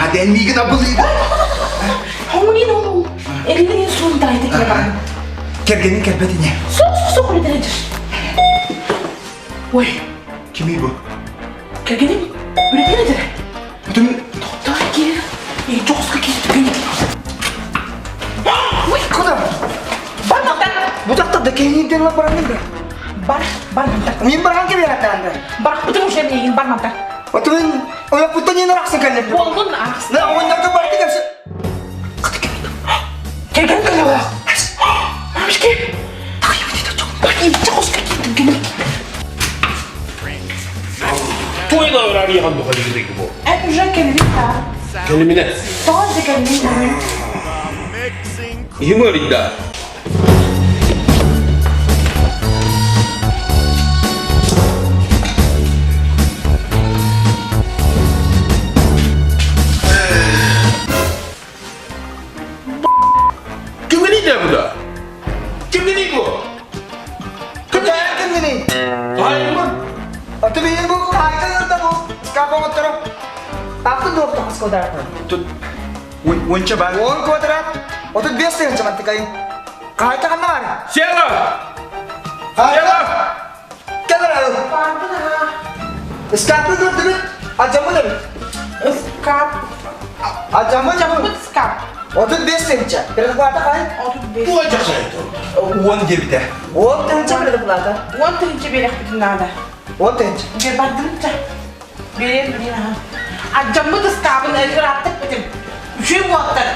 Нааден миигин абылыыга. Хоҥунин ол эрилин суун таайта киэ баран. Кэргэнин кэлбэт ини. Суох суох суох үлэтэ дьыр. Ой. Кимий бу? Кэргэним үлэтин этэрэ. Бүтүн Тоқтаа киир. Жоҕуска киир түгэн. Ой, куда? Бар мантан. Бу тахта кэһиирден ла баран да. Бар, бар мантан. Мин баран кем яратаанда. Бар, потому что миигин бар мантан. Отун ойоппуттан иэн арахсан кэллим. Буоллун арахсан. На оҕонньорго барты кэмсэ. Кэргэн кэлэҕэ. Мамочки. Жоҕуска киир түгэн. Туйла ырариyahan духалигирик бу. Эн уже кэллин да. Кэлиминэ. Тоҕо же кэллин Иһим ыарыйда. Кимгиний да бу да? Кимгиний бу? Кытайан кимгиний? Хаайыммын. Аты бейін бұл қайта да бұл. Скапа отырып. Аты доқты қыз квадрат. Тут онча бар. Он квадрат. 35 тыһынча мантыкайын. Қайта қанна бар? Села! Села! Кэлэр Скапы көрдүгүт? Ажамын эбит. Скап. Ажамын Жаммыт скап. 35 тыһынча. Предоплата қай? 35. Туа жақсайды. Он дебите. Он тыһынча предоплата. Он тыһынча берехпитин надо. Он тыһынча. Бер бардымча. Берен билин аха. Ажаммыт ыскабын ырааттык битим. Үшүй буоттар.